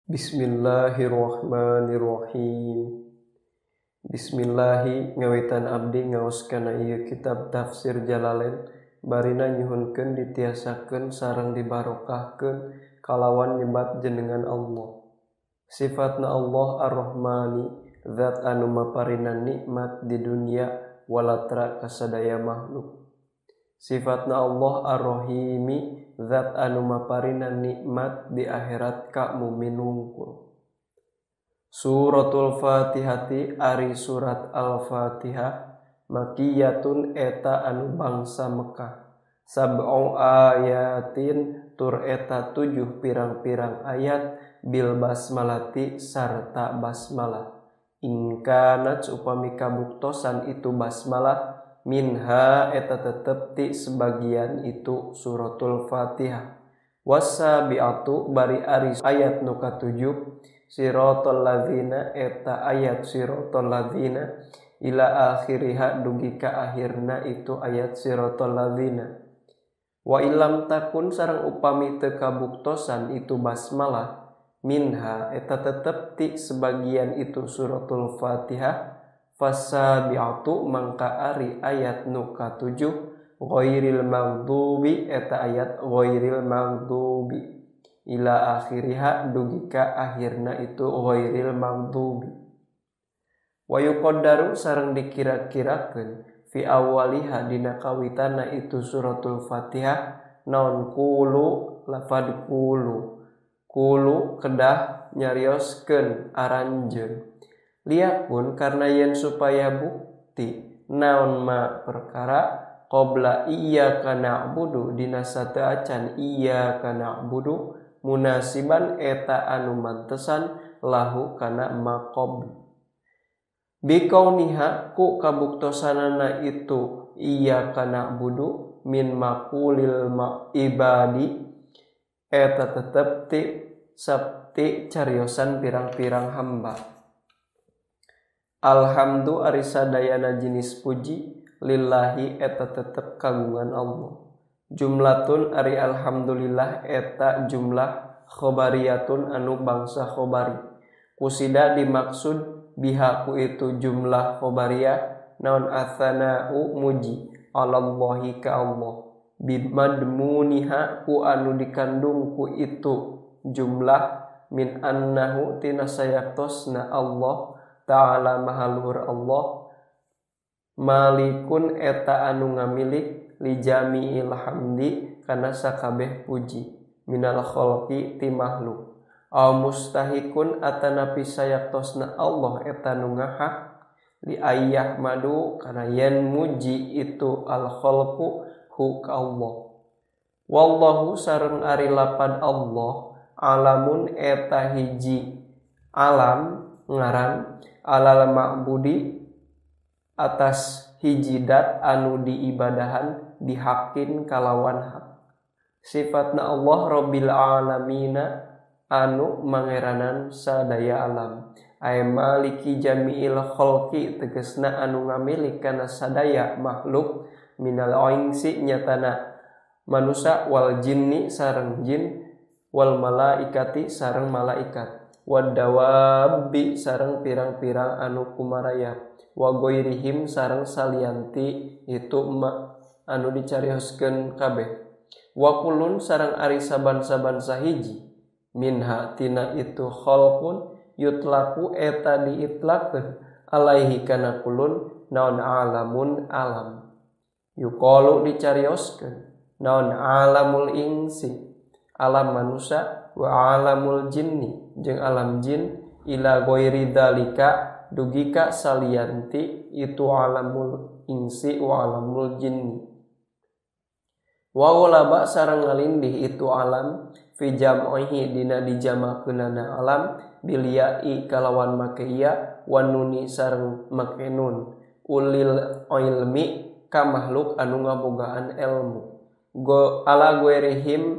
Bismillahirrahmanirrahim. Bismillahi ngawitan abdi ngaos kana ieu kitab tafsir Jalalain barina nyuhunkeun ditiasakeun sareng dibarokahkeun kalawan nyebat jenengan Allah. Sifatna Allah Ar-Rahmani, zat anu maparinan nikmat di dunia walatra kasadaya makhluk. Sifatna Allah Ar-Rahimi, zat anu maparinan nikmat di akhirat ka mumin wungkul. Suratul Fatihati ari surat Al-Fatihah makiyatun eta anu bangsa Mekah. Sab'u ayatin tur eta 7 pirang-pirang ayat bil basmalati sarta basmalah. Ingkanat upami kabuktosan itu basmalah minha eta tetep ti sebagian itu suratul Fatihah. Wasabi'atu bari ari ayat nu katujuh siratal ladzina eta ayat siratal ladzina ila akhiriha dugi ka akhirna itu ayat siratal ladzina. Wa illam takun sareng upami teu kabuktosan itu basmalah minha eta tetep ti sebagian itu suratul Fatihah fasabi'atu mangka ari ayat nu katujuh ghairil maghdubi eta ayat ghairil maghdubi ila akhiriha dugi ka akhirna itu ghairil maghdubi. Wa yuqaddaru sareng dikira-kirakeun fi awaliha dina kawitana itu suratul Fatihah naon qulu lafad qulu qulu kedah nyarioskeun aranjeun liyakun karena yen supaya bukti naon ma perkara qabla iyyaka na'budu dina sateuacan iyyaka na'budu munasiban eta anu mantesan lahu kana maqab bikauniha ku kabuktosanana itu iyyaka na'budu min maqulil ibadi eta tetep ti sabti cariosan pirang-pirang hamba. Alhamdu ari sadayana jenis puji lillahi eta tetep kagungan Allah. Jumlatun ari alhamdulillah eta jumlah khobariyatun anu bangsa khobari. Kusida dimaksud bihaku itu jumlah khobariyah naon athana'u muji alallahi ka Allah. Bimadmuniha ku anu dikandung ku itu jumlah min annahu tina sayaktosna Allah ta'ala maha luhur Allah malikun eta anu ngamilik li jami'il hamdi kana sakabeh puji minal khalqi ti makhluk aw mustahikun atanapi sayaktosna Allah eta nu ngahak li ayyah madu kana yen muji itu al khalqu hu ka Allah. Wallahu sareng ari lapad Allah alamun eta hiji alam ngaran alal ma'budi atas hiji dat anu diibadahan dihakin kalawan hak. Sifatna Allah Rabbil alamina anu mangeranan sadaya alam. Ay maliki jami'il khalqi tegesna anu ngamilik kana sadaya makhluk minal insi nyatana manusa wal jinni sareng jin wal malaikati sareng malaikat wadawabi sareng pirang-pirang anu kumaraya wa goirihim sareng salianti itu anu dicarioskeun kabeh wa kulun sareng ari saban-saban sahiji minha tina itu khalqun yutlaku eta diitlakeun alaihi kana kulun naon alamun alam yuqalu dicarioskeun naon alamul insi alam manusia wa alamul jinni jeung alam jin ila ghairi dzalika dugi ka salianti itu alamul insi wa alamul jinni. Wa ghalaba sareng ngalindih itu alam fi jam'ihi dina dijamakeunana alam bil ya'i kalawan make ya wan nuni sareng make nun ulil ilmi ka makhluk anu ngabogaan ilmu go ala ghairihim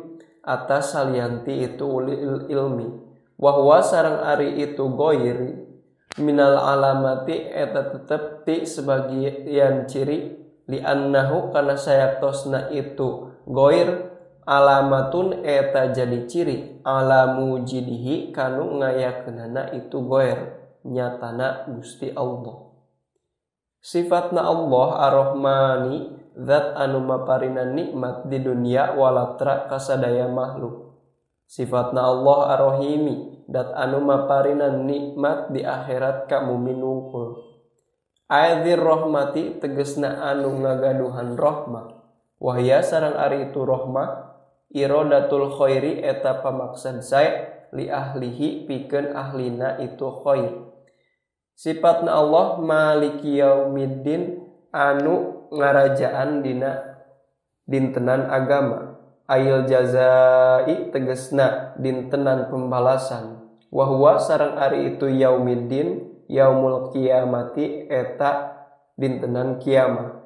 atas salianti itu ulil ilmi. Wa huwa sareng ari itu ghairi minal alamati eta tetep ti sebagian ciri li annahu kana sayaktosna itu ghair alamatun eta jadi ciri ala mujidihi kanu ngayakeunana itu ghair nyatana Gusti Allah. Sifatna Allah Ar-Rahmani zat anu maparina nikmat di dunia walatra kasadaya makhluk. Sifatna Allah Ar-Rahimi dat anu maparina nikmat di akhirat ka mumin wungkul. Adzir rahmati tegesna anu ngagaduhan rahmah. Wahya sareng ari itu rahmah iradatul khairi eta pamaksad sae li ahlihi pikeun ahlina itu khair. Sifatna Allah Maliki Yaumiddin anu ngarajaan dina dintenan agama. Ail jazai tegesna dintenan pembalasan. Wa huwa sareng ari itu yaumiddin yaumul kiamati eta dintenan kiamah.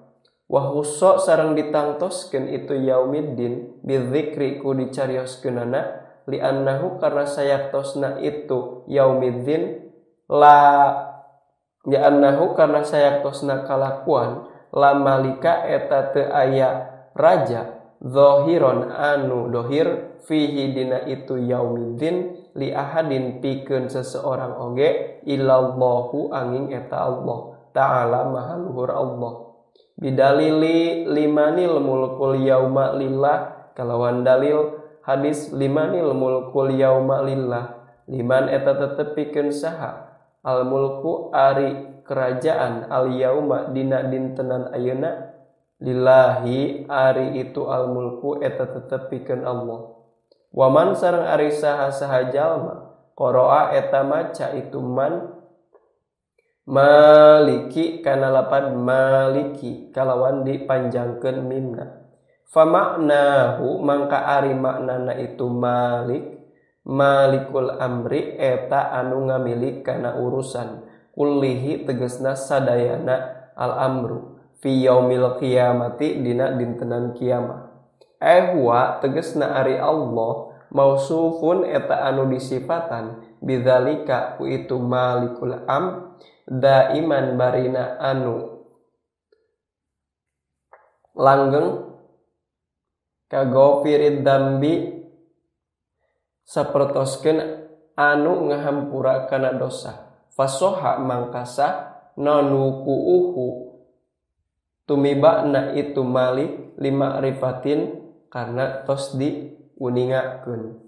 Wa husso sareng ditangtoskeun itu yaumiddin bizikri ku dicarioskeunana li annahu karna sayaktosna itu yaumiddin la ya annahu karna sayaktosna kalakuan la malika eta teu aya raja zahiron anu dohir fihi dina itu yaumiddin li ahadin pikeun seseorang oge illallahu angin eta Allah ta'ala maha luhur Allah. Bidalili limanil mulkul yauma lillah kalawan dalil hadis limanil mulkul yauma lillah liman eta tetep pikeun saha al mulku ari kerajaan al yauma dina dintenan ayeuna lillahi ari itu al mulku eta tetep pikeun Allah. Waman sareng ari saha-saha jalma qara'a eta maca itu man maliki kana lapad maliki kalawan dipanjangkeun mimna. Fa maknahu mangka ari maknana itu malik malikul amri eta anu ngamilik kana urusan kullihi tegesna sadayana al amru fi yaumil qiyamati dina dintenan kiamah. Huwa tegesna ari Allah mausufun eta anu disifatan bidzalika ku itu malikul am daiman barina anu langgeng kagofirid dambi sapertoskeun anu ngahampura kana dosa. Fasoha mangkasa nanukuuhu tumibana itu malik lima rifatin karena tos diuningakeun.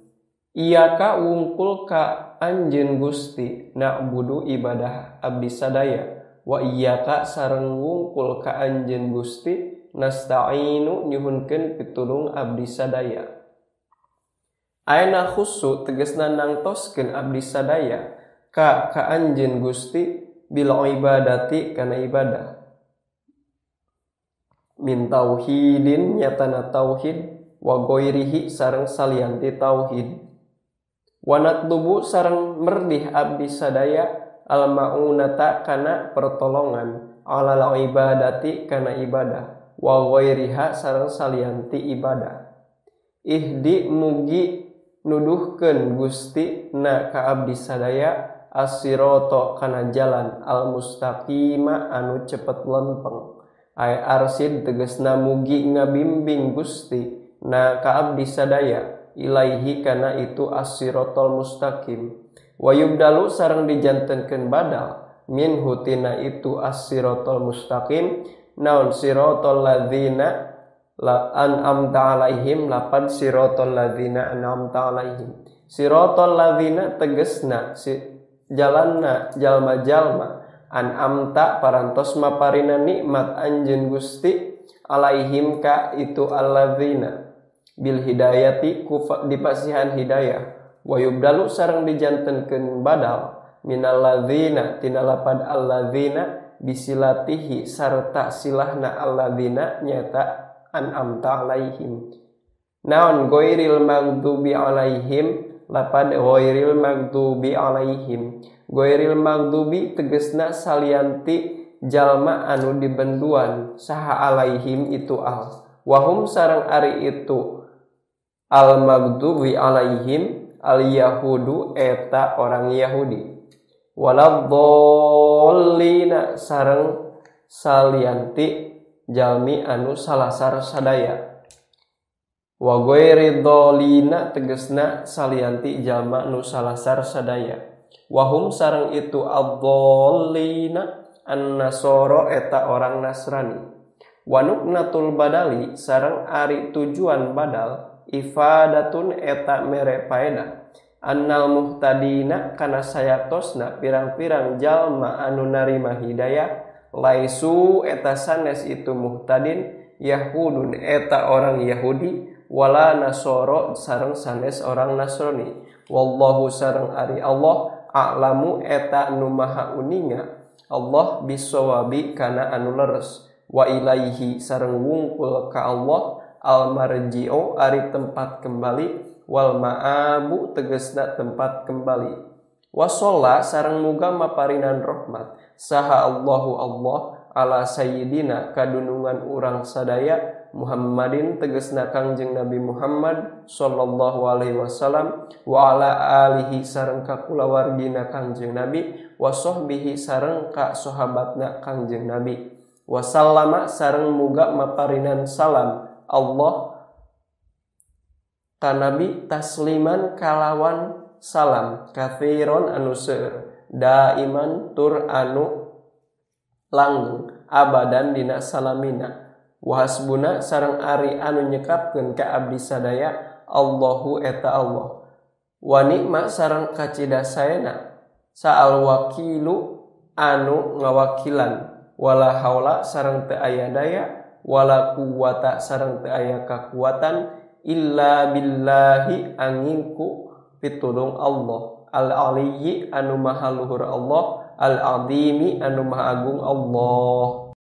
Iyaka wungkul ka anjeun Gusti na'budu ibadah abdi sadaya wa iyaka sareng wungkul ka anjeun Gusti nasta'inu nyuhunkeun pitulung abdi sadaya. Aina khusu tegesna nangtoskeun abdi sadaya ka ka anjeun Gusti bil ibadati kana ibadah. Min tauhidin nyatana tauhid wa ghairihi sareng salianti tauhid. Wa natlubu sareng merdih abdi sadaya al maunata kana pertolongan alal ibadati kana ibadah wa ghairiha sareng salianti ibadah. Ihdi mugi nuduhkeun Gusti na ka abdi sadaya as-sirata kana jalan al mustaqima anu cepet lempeng. Ay arsid tegesna mugi ngabimbing Gusti na ka abdi sadaya ilaihi kana itu as-siratal mustaqim. Wa yubdalu sareng dijantenkeun badal minhu tina itu as-siratal mustaqim naon siratal ladzina la an'amta alaihim lapan siratal ladzina an'amta alaihim. Siratal ladzina tegesna si jalanna jalma-jalma an'amta parantos maparina nikmat anjeun Gusti alaihim ka itu alladzina bil hidayati ku dipasihan hidayah. Wa yubdalu sareng dijantenkeun badal minal ladzina tina lapad alladzina bisilatihi sarta silahna alladzina nyata an'amta alaihim. Naon ghairil maghdubi alaihim lapad ghairil maghdubi alaihim. Ghairil maghdubi tegesna salianti jalma anu dibenduan saha alaihim itu al. Wahum sareng ari itu Al maghdubi alaihim al yahudu eta orang Yahudi waladhdallina sareng salianti jalmi anu salasar sadaya wa ghairi dhalina tegesna salianti jalma nu salasar sadaya wahum sareng itu adzallina an-nasara eta orang Nasrani wa nuknatul badali sareng ari tujuan badal ifadatun eta mere paedah annal muhtadina kana sayatosna pirang-pirang jalma anu narima hidayah laisu eta sanes itu muhtadin yahudun eta orang Yahudi wala nasoro sareng sanes orang Nasrani wallahu sareng ari Allah a'lamu eta nu maha uninga Allah bisawabi kana anu leres wa ilaihi sareng wungkul ka Allah al marji'u ari tempat kembali wal ma'abu tegesna tempat kembali wa sholla sareng muga maparinan rahmat saha Allahu Allah ala sayyidina kadunungan urang sadaya Muhammadin tegesna Kangjeng Nabi Muhammad sallallahu alaihi wasallam wa ala alihi sareng ka kulawargina Kangjeng Nabi wa sahbihi sareng ka sahabatna Kangjeng Nabi wa sallama sareng muga maparinan salam Allah ka Nabi tasliman kalawan salam katsiron anu seueur daiman tur anu langgeng abadan dina salamina wa hasbuna sareng ari anu nyekapkeun ka abdi sadaya Allahu eta Allah wa nikma sareng kacida saena saal wakilu anu ngawakilan wala haula sareng teu aya daya wala quwata sareng teu aya kakuatan illa billahi anginku pitulung Allah al aliyyi anu maha luhur Allah al azimi anu maha agung Allah.